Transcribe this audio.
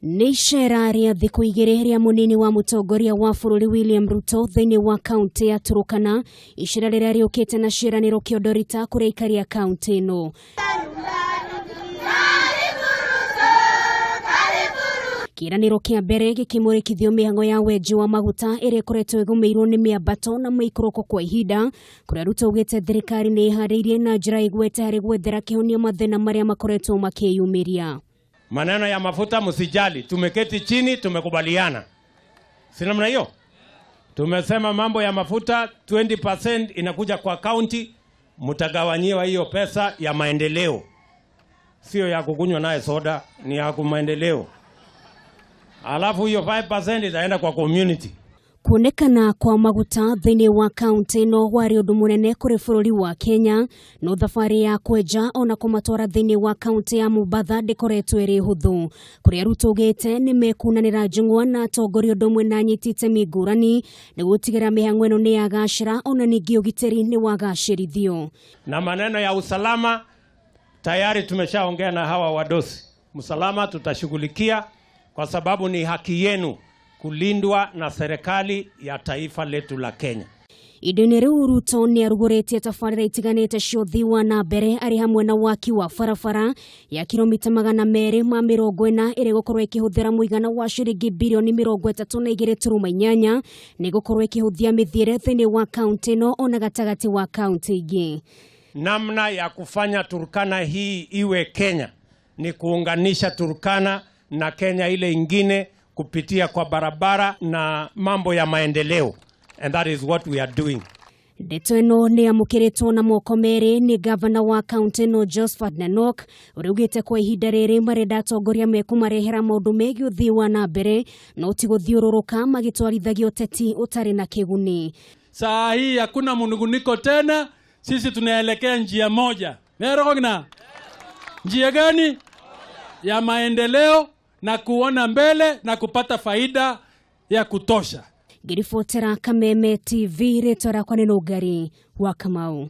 Nĩ icera rĩa thikũ 2 rĩa mũnini wa mũtongoria wa bũrũri William Ruto thĩinĩ wa kaunti ya Turkana, icera rĩrĩa rĩũkĩte na ciĩranĩro kĩondorita kũrĩ aikari a kaunti ĩno. Kĩĩranĩro kĩa mbere gĩkĩmũrĩkithio mĩhang'o ya wenji wa maguta ĩrĩa ĩkoretwo ĩgũmĩirwo nĩ mĩambato na mĩikũrũko kwa ihinda, kũrĩa Ruto augĩte thirikari nĩ ĩharĩirie na njĩra ĩgwete harĩ gwethera kĩhonia mathĩna marĩa makoretwo makĩyumĩria. Maneno ya mafuta msijali, tumeketi chini, tumekubaliana, si namna hiyo? Tumesema mambo ya mafuta 20% inakuja kwa county, mtagawanyiwa hiyo pesa ya maendeleo, sio ya kukunywa naye soda, ni ya maendeleo. Alafu hiyo 5% itaenda kwa community. Kuonekana kwa maguta thĩinĩ wa kaunti ĩno warĩ ũndũ mũnene kũrĩ bũrũri wa Kenya, no thabarĩ ya kwenja ona kũmatwara thĩinĩ wa kaunti ya Mombatha ndĩkoretwo ĩrĩ hũthũ, kũrĩa Ruto augĩte nĩ mekunanĩra njũng'wa na atongoria ũndũ ũmwe na anyiti itemi ngũrani nĩguo gũtigĩrĩra mĩhang'o ĩno nĩ yagacĩra ona ningĩ ũgitĩri nĩ wagacĩrithio. Na maneno ya usalama tayari tumeshaongea na hawa wadosi, msalama tutashughulikia kwa sababu ni haki yenu kulindwa na serikali ya taifa letu la Kenya. Indo-inĩ rĩu Ruto nĩ arugũrĩtie tabarĩra itiganĩte cia ũthii wa na mbere arĩ hamwe na waki wa barabara ya kilomita 240 ĩrĩa ĩgũkorwo ĩkĩhũthĩra mũigana wa ciringi birioni 32.8 nĩ ĩgũkorwo ĩkĩhũthia mĩthiĩre thĩinĩ wa kaunti ĩno ona gatagatĩ wa kaunti ingĩ. Namna ya kufanya Turkana hii iwe Kenya ni kuunganisha Turkana na Kenya ile ingine kupitia kwa barabara na mambo ya maendeleo, and that is what we are doing. Ndeto ĩno nĩ yamũkĩrĩtwo na moko merĩ nĩ gavana wa kaunti ĩno Josphat Nanok, ũrĩa augĩte kwa ihinda rĩrĩ marenda atongoria mekũmarehera maũndũ megiĩ ũthii wa na mbere no ti gũthiũrũrũka magĩtwarithagia ũteti ũtarĩ na kĩguni. Saa hii hakuna mnunguniko tena, sisi tunaelekea njia moja. Nerogna. Njia gani? Ya maendeleo na kuona mbele na kupata faida ya kutosha. Ngĩribotera Kameme TV, rĩtwa rĩakwa nĩ Nũngari wa Kamau.